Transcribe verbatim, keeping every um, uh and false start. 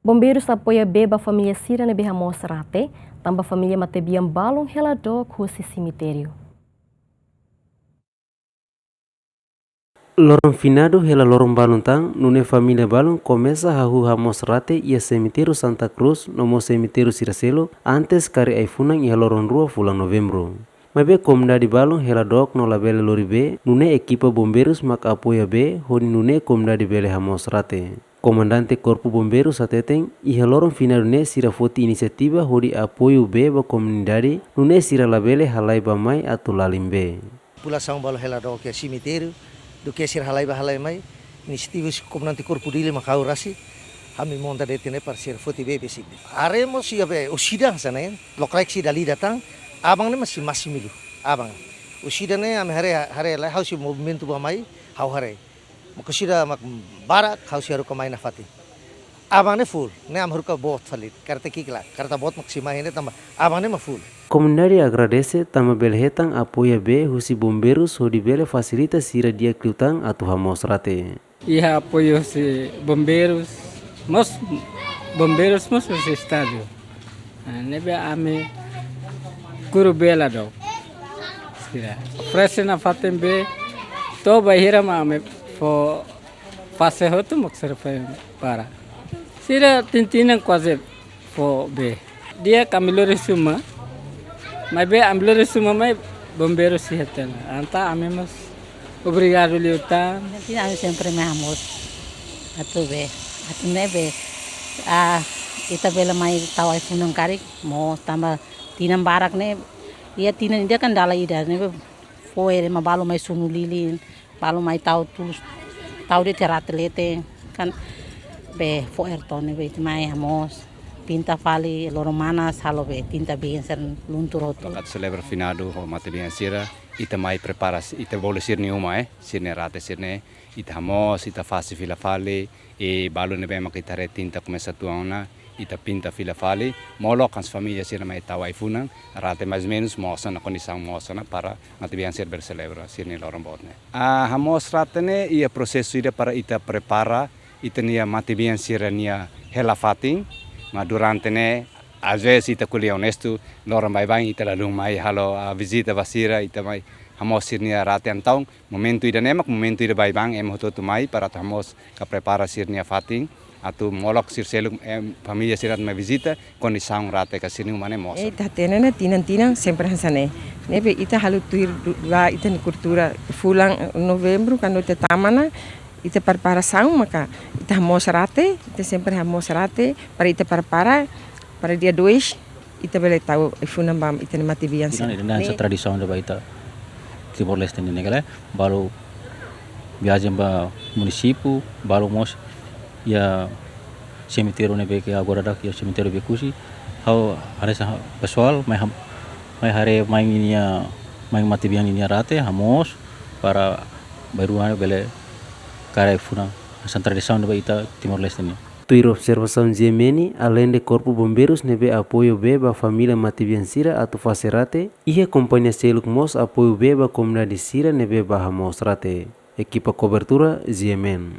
Bombeirus apoia bee ba família sira ne'ebé hamoos rate, tanba família matebian balun hela dook husi semitériu. Loron finadu hela loron balun tan, nune'e família balun komesa hahú hamoos rate iha semitériu Santa Cruz no mós semitériu sira seluk antes karik ai-funan iha loron rua fulan Novembru. Maibé komunidade balun hela dook no labele lori bee, nune'e ekipa bombeirus mak apoia bee, hodi nune'e komunidade bele hamoos rate. Komandante Korpu Bombeirus hateten, iha loron finadu ne'e sira foti inisiativa hodi apoiu bee ba komunidade, nune'e sira labele halai bá-mai atu lalin bee. Populasaun balun hela dook iha semitériu, duké sira halai bá halai mai, inisiativa husi komandante Korpu Dili mak ha'u rasik, ami monta de'it ne'e para sira foti bee besik. Haree mós iha bee, orsida hanesan ne'e, lokraik sira dala ida tan, aban ne'e masi, masi milu, aban. Orsida ne'e ami haree, haree lai ha'u sei movimentu bá-mai, ha'u haree. Mak orsida mak barak, ha'u sei haruka mai nafatin. Aban ne'e full, ne'e ami haruka boot fali, kareta ki'ik lae, kareta boot mak sei mai ne'e tanba aban ne'e mak full. Komunidade agradese tanba bele hetan apoia bee husi bombeirus hodi bele fasilita sira di'ak liután atu hamoos rate. Iha apoiu husi bombeirus, mós bombeirus mós husi estadu. Ah, ne'ebé ami kuru bee la dook. Sira oferese nafatin bee, to'o bainhira mak ami fó fase hotu mak sira fó para. Sira tinan-tinan kuaze fó bee. Di'ak ami lori suma, maibé ami lori suma mai bombeirus sei hetan. Entaun ami mós obrigadu liután. Tinan-tinan ami sempre mai hamoos atu bee, atu nune'e bee, ah, ita bele mai tau ai-funan karik, moos tanba tinan barak ne'e, iha tinan ida kan dala ida ne'ebé fo'er ema balun mai sunu lilin, balun mai tau tulus, tau de'it rate leten, kan bee fo'er tan ne'ebé ita mai hamoos, pinta fali, loron manas, halo bee, tinta bee sira luntur hotu. Bakat selebra finadu ho matebian sira, ita mai prepara, ita bolu sira-nia uma, eh, sira-nia rate sira-ne'e, ita hamoos, ita fase fila fali, i balu ne'ebé mak ita haree tinta komesa tuan ona, ita pinta fila fali, molok hanesan família sira mai tau ai-funan, rate mais menus moos ona, kondisaun moos ona para matebian sira bele selebra sira-nia loron boot ne'e. Ah, hamoos rate ne'e iha prosesu ida para ita prepara ita-nia matebian sira-nia hela fatin, maibé durante ne'e, às vezes ita ko'alia onestu, loron baibain ita lalun mai halo, ah, vizita ba sira, ita mai hamoos sira-nia rate entaun, momentu ida-ne'e mak momentu ida baibain ema hotu-hotu mai para atu hamoos ka prepara sira-nia fatin, atu molok sira seluk, eh, família sira atu mai vizita, kondisaun rate ka sira-nia uma ne'e moos. Eh, ita hatene ne'e tinan-tinan sempre hanesan ne'e. Ne'ebé ita halo tuir du-, ba ita-nia kultura fulan Novembru, kuandu ita tama ona, ita preparasaun maka ita hamoos rate, ita sempre hamoos rate, para ita prepara, para dia dois, ita bele tau ai-funan ba ita-nia matebian sira. Ida-ne'e hanesan tradisaun ida ba ita Timor-Leste nian ne'e ka lae, balu viajen ba munisípiu, balu mós iha semitériu ne'ebé ke agora dak iha semitériu Bekusi, ha'u haree hanesan pesoál mai ham-, mai haree mai ninia, mai matebian ninia rate, hamoos para bainrua bele kaer ai-funan, hanesan tradisaun ida ba ita Timor-Leste nian. Tuir observasaun G M N, aleinde Korpu Bombeirus ne'ebé apoiu bee ba família matebian sira atu fase rate, iha kompañia seluk mós apoiu bee ba komunidade sira ne'ebé bá hamoos rate. Ekipa kobertura G M N.